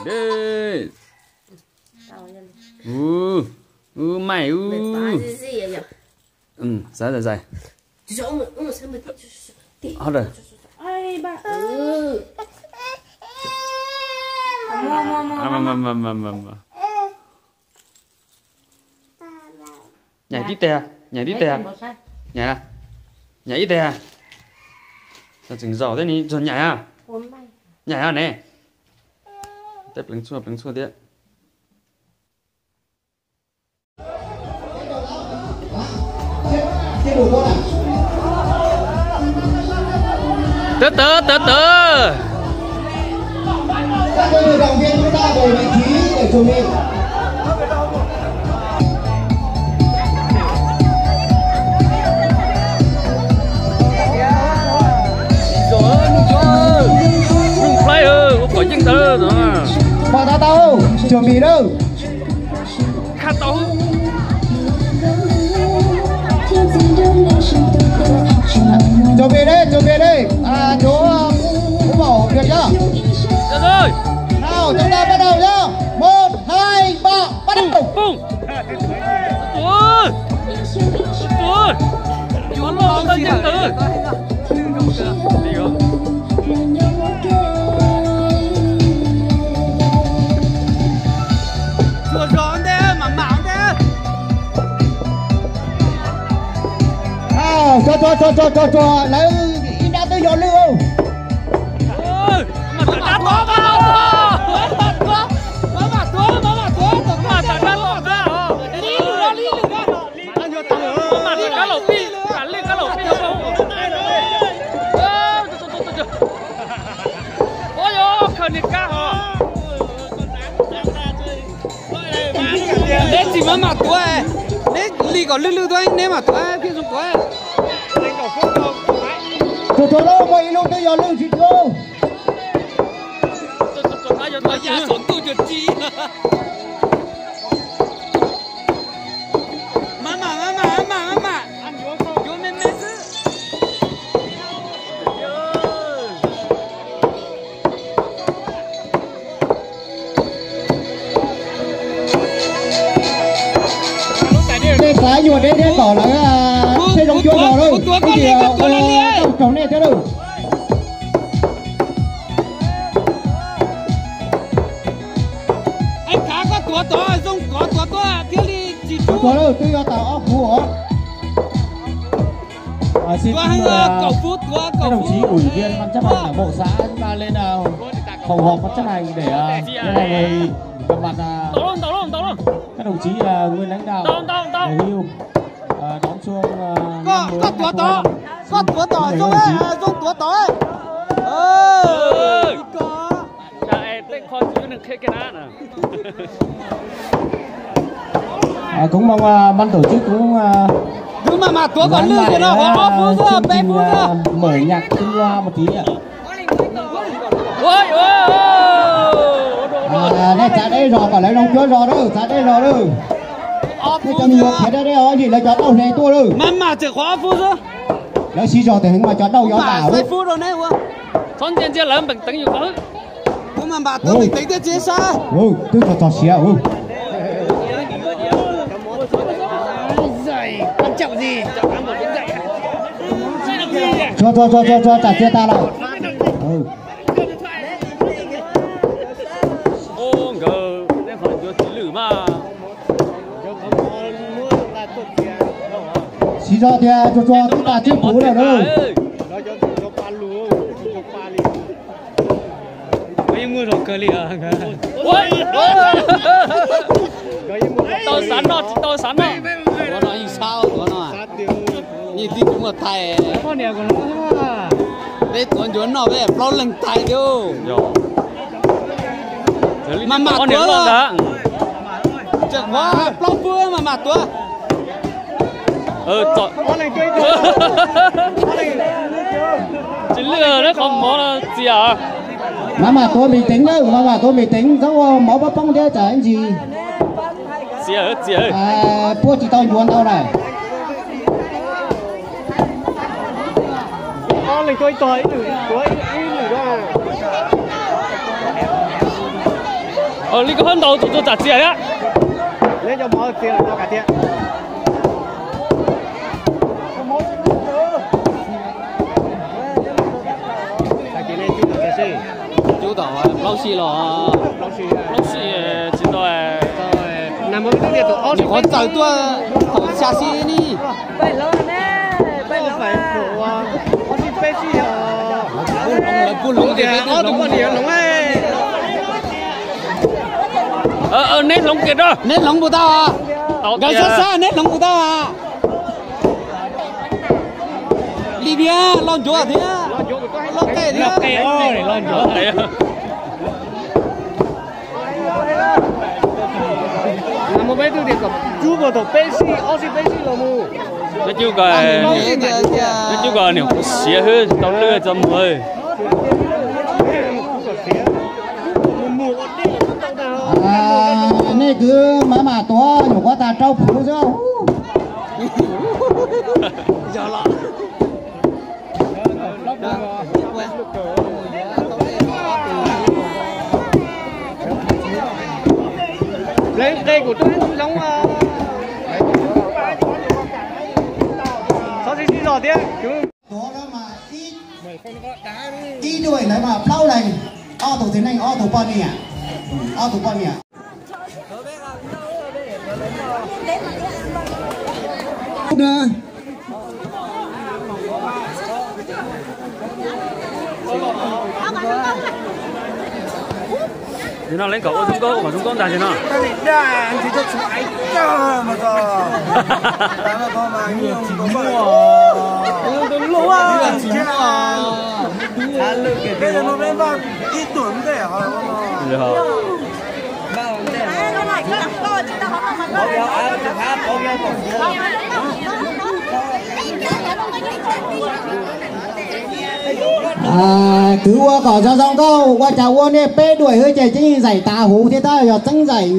Ê. Ú, ú, maj ú. Xav xav xav. Ho da. Nyaim tib teg, nyaim tib teg. Nyaim, nyaim ib teg. Tseem zaum thiab ni, tsuas nyaim a. Nyaim a ne. Tej pleev tshuaj, pleev tshuaj thiab. Tawv tawv tawv tawv. Ua kom yeej ntawd. Pom tau tau, chuẩn bị lawm. Khaj tau. Chuẩn bị đi, chuẩn bị đi. À, chú Phú Bảo được chưa? Được rồi. Nào, chúng ta bắt đầu nhá. Một, hai, ba, bắt đầu. Bung. Ui. Ui. Chuav loj tau yeej ntawd. Tsuag zog ntej, mam mam ntej. Tsuag tsuag tsuag tsuag tsuag, lawv ib nrab twb yog lwj. Kab laum pij, kab laum pij. Ua yog khaws niag kab hos. Neb tsis mam mam tuav, neb li kom lwj lwj tuaj neb mam tuav, pheej zoo tuav. Tsuag tsuag lauj, muaj ib lub twb yog lwj tsis tuav. Ya saum ntuj cuag tsi. Maj mam, maj mam, maj mam, maj mam. Yuav me me xwb. Nej xav nyuag deb thiab kom lawv tej zoo cuab zog lawm, ib yam li raug nej thiab lawm. Khav koj tuav tod zoo kov tuav tuaj thiaj li tsis tsub. Tuav lawm, twb yuav tau ob phuv os. Xin, à, các đồng chí ủy viên ban chấp hành đảng bộ xã chúng ta lên, à, phòng họp ban chấp hành để, à, tiến hành hội nghị. Về mặt, à, các đồng chí, à, nguyên lãnh đạo về hưu, à, đón xuân, à, năm mới hai không hai lăm. Koj tuav tod, koj tuav tod zoo, zoo tuav tod. Cũng mong, à, ban tổ chức cũng, à, ngắn lại, à, chương trình, à, mở nhạc tinh hoa một tí ạ. À, nej txav deb zog kom lawv zoo cuab zog lawm, txav deb zog lawm. Nej cov me nyuam khiav deb deb os, vim lawv cov dauj hle tuaj lawm. Lawv siv zog tias heev mas cov dauj yuav tas. Twb txog txog siav. Tsuag tsuag tsuag tsuag, tsam txiag tag lawm. Nkawd nej qhov yuav txiv lwm mas. Siv zog tias tsuag tsuag twb tas tsib puv lawm na. Tau xav noj tsis tau xav noj. Tuav no yeej sab tuav no. Yeej tib tug muaj tais. Peb tuav ncuav noj peb plaub leeg tais thiab. Mas mam tuav. Plaub pub mas mam tuav. Tsis lwj qhov mov no txias. Mas mam tuav bình tĩnh na, mas mam tuav bình tĩnh, txhob ua mov poob poob thiab tsam ntsis. Puab tsis tau ncuav ntau na. Ob leeg tuav ib tog, ib leeg tuav ib leeg. Li koj hab ntaus tus txam txias thiab. Cub tom plaub sij los, plaub sij tsis tau. Nyuam qhuav txawm tuaj thaum xya sij li. Neb hloov kiag rau. Neb hloov puas tau? Nkawd sab sab neb hloov puas tau? Li niag los ncuav thiab. Los qe thiab. Mus peb tug tias kom cub puas thaum peb sij ob sij peb sij los mus. Neb cub kom, neb cub kom niam kuv siav hwb tau lwj txog mus. Nej kwv mam mam tuav nyuam qhuav tag rau puv xwb. Pleev qe kuv tub hloov. Xov sib sib zog thiab. Ib duaim ntawd mas plaub leeg, ob tug txiv neej ob tug poj niam, ob tug poj niam. Nim no leej kom ua zoo nkauj kom zoo nkauj ntag nim no. Kwv ua kom zoo zoo nkauj, ua cas ua nej peb duaim xwb ces tseeb zaim tas huv thiab tab, yog tseeb zaim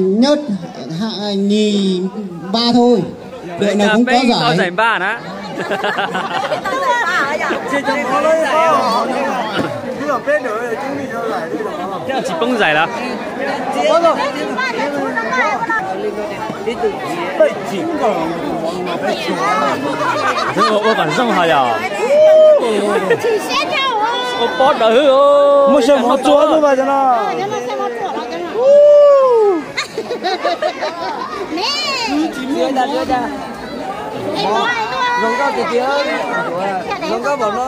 nyij npa thôi. Duaim no kuv có giải. Tsis poob zaim lawm. Ua kom zoo hos yog. Ua pob dawb hwb. Muaj sab mov txua lub vas no. Zoo nkauj tiag tiag, zoo nkauj npaum no.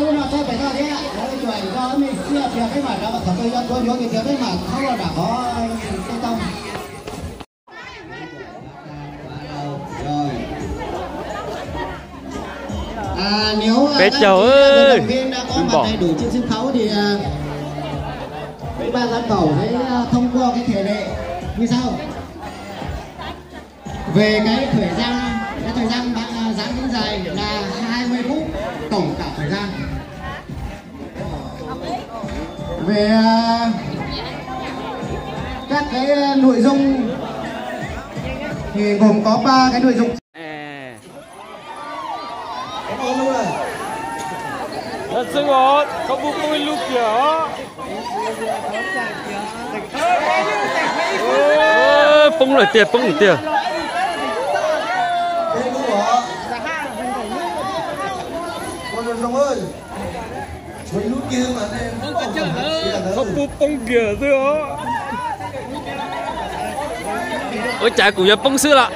Lub no txog pem no thiab, lawv tsuas nco mej xiab tias peb mam rov, thaum twg yog tuav yuav tias peb mam thauj los nram qhov tej tau. Peb caug, ban giám khảo với thông qua cái thể lệ như sau. Về cái thời gian, cái thời gian bạn, à, dán miếng giày là hai mươi phút tổng cả thời gian. Về, à, các cái nội dung thì gồm có ba cái nội dung. Xwb os, koj pub poob ib lub kiag os. Poob lawm tiag, poob lawm tiag. Koj pub poob kiag xwb os. Ua cas kuv yuav poob xwb los?